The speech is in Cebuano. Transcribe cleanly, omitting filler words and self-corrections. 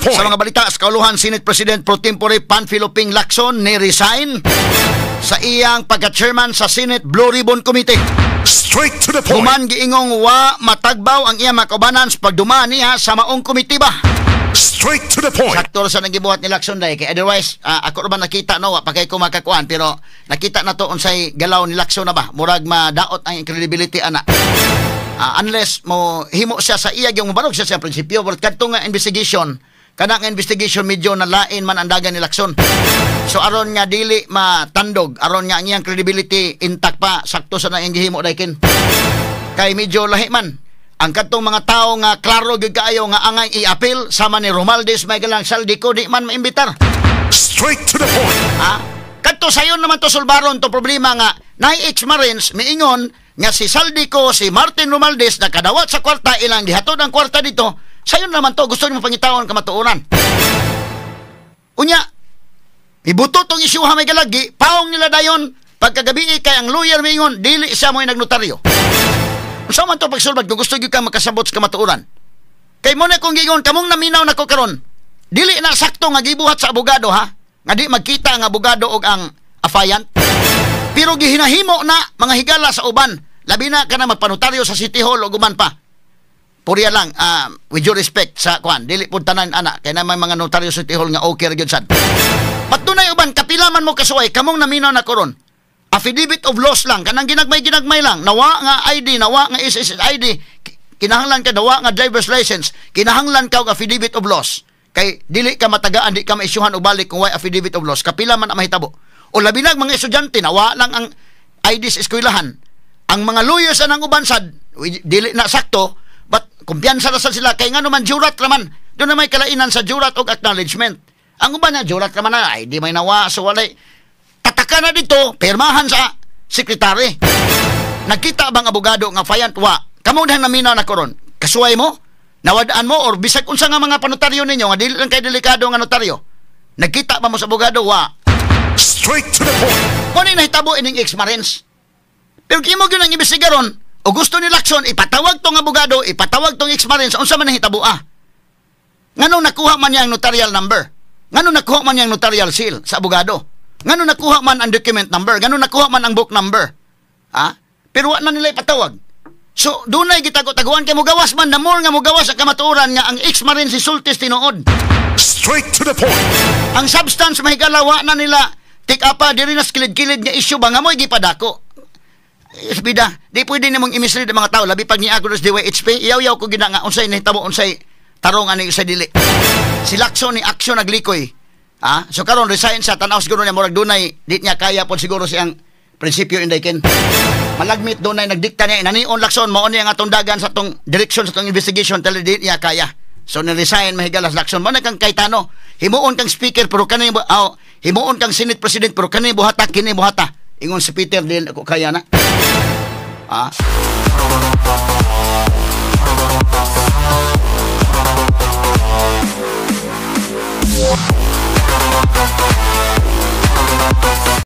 point. Sa mga balita sa kauluhan, Senate President Pro Tempore Panfilo Ping Lacson ni resign sa iyang pagka-chairman sa Senate Blue Ribbon Committee. Straight to the point. Human giingong wa matagbaw ang iyang makaubanan sa pagduma niya sa maong komite ba. Straight to the point. Sakto sa nagibuhat ni Lacson day kay otherwise ako ra ba nakita, no, wa pa kay ko makakuan, pero nakita na to unsay galaw ni Lacson na ba, murag madaot ang credibility ana. Unless mo himo siya sa iya yung mobarog siya sa prinsipyo, but kadto nga investigation, kana nga investigation, medyo nalain man ang dagan ni Lacson. So aron nga dili matandog, aron nga ang iyang credibility intact pa, sakto sa na iyang gihimo daykin. Kay medyo lahi man ang kadtong mga tao nga klaro gyud kaayo nga angay i-appeal sama ni Romualdez, may galang Zaldy Co, di man maimbitar. Straight to the point. Ha? Kadto sayon naman to sulbaron to problema nga nay ex-Marines miingon nga si Zaldy Co, si Martin Romualdez nakadawat sa kwarta, ilang gihatod ang kwarta dito. Sayon naman to gusto nimo pangitaon kamatuoran. Unya, ibuto tong isyu ha, may galagi, paong nila dayon pagkagabi kay ang lawyer miingon dili siya mo'y nagnotaryo. Unsa man to pagsulbad kung gusto gyud ka makasabot sa kamatuoran? Kay mo na kung giingon kamong naminaw nako karon, dili na sakto nga gibuhat sa abogado ha, nga di magkita ang abogado og ang affiant. Pero gihinahimo na, mga higala, sa uban, labi na kana magpanotaryo sa City Hall ug uban pa. Purya lang, with due respect sa kuan, dili pud tanan ana kay na may mga notaryo sa City Hall nga okay ra gyud sad. But dunay uban, kapila man mo kasuway kamong naminaw na karon. Affidavit of loss lang, kanang ginagmay-ginagmay lang, nawa nga ID, nawa nga SSS ID, kinahanglan ka nawa nga driver's license, kinahanglan ka og affidavit of loss. Kay dili ka matagaan, di ka maisyuhan og balik kung way affidavit of loss. Kapila man ang mahitabo. O labi na ang mga estudyante, nawa lang ang ID sa eskwelahan. Ang mga lawyers anang uban sad, dili na sakto, but kumpiyansa na sad sila kay ngano man jurat raman. Doon na may kalainan sa jurat og acknowledgement. Ang uban na jurat raman na ID may nawa, so walay tataka na dito, pirmahan sa sekretary. Nagkita bang abogado nga affiant? Wa. Kamo na naminaw na koron. Kasuway mo? Nawadaan mo or bisag unsa nga mga panotaryo ninyo nga dili lang kay delikado nga notaryo. Nagkita ba mo sa abogado? Wa. Straight to the point. Mo ni nahitabo ining ex-Marines. Pero kimo gyud ang imbestigaron o gusto ni Lacson ipatawag tong abogado, ipatawag tong ex-Marines, unsa man nahitabo ah? Ngano nakuha man niya ang notarial number? Ngano nakuha man niya ang notarial seal sa abogado? Ngano nakuha man ang document number? Ngano nakuha man ang book number? Ha? Pero wa na nila ipatawag. So, dunay gitago-taguan kay mugawas man, the more nga mugawas ang kamatuoran nga ang ex-Marine si Sultis tinuod. Straight to the point. Ang substance, mahigala, wa na nila take up pa diri na sa kilid-kilid nga issue ba nga mo'y gipadako. Bida, di pwede namong i-mislead ang mga tao labi pag niago sa DYHP, iyaw-yaw ko gina nga unsay nahitabo, unsay tarong ani sa dili. Si Lacson ni aksyon naglikoy. Ha? So karon resign sa tanaw siguro niya, murag dunay di niya kaya pod siguro siyang prinsipyo inday ken. Malagmit dunay nagdikta niya inanion Lacson mao niya nga atong dagan sa atong direksyon sa atong investigation tali di niya kaya. So ni-resign, mahigala, sa Lacson. Mo na kang Cayetano. Himuon kang speaker pero kani oh, himuon kang Senate President pero kani buhata, kini buhata. Ingon si Peter, dili ako kaya na. Ah.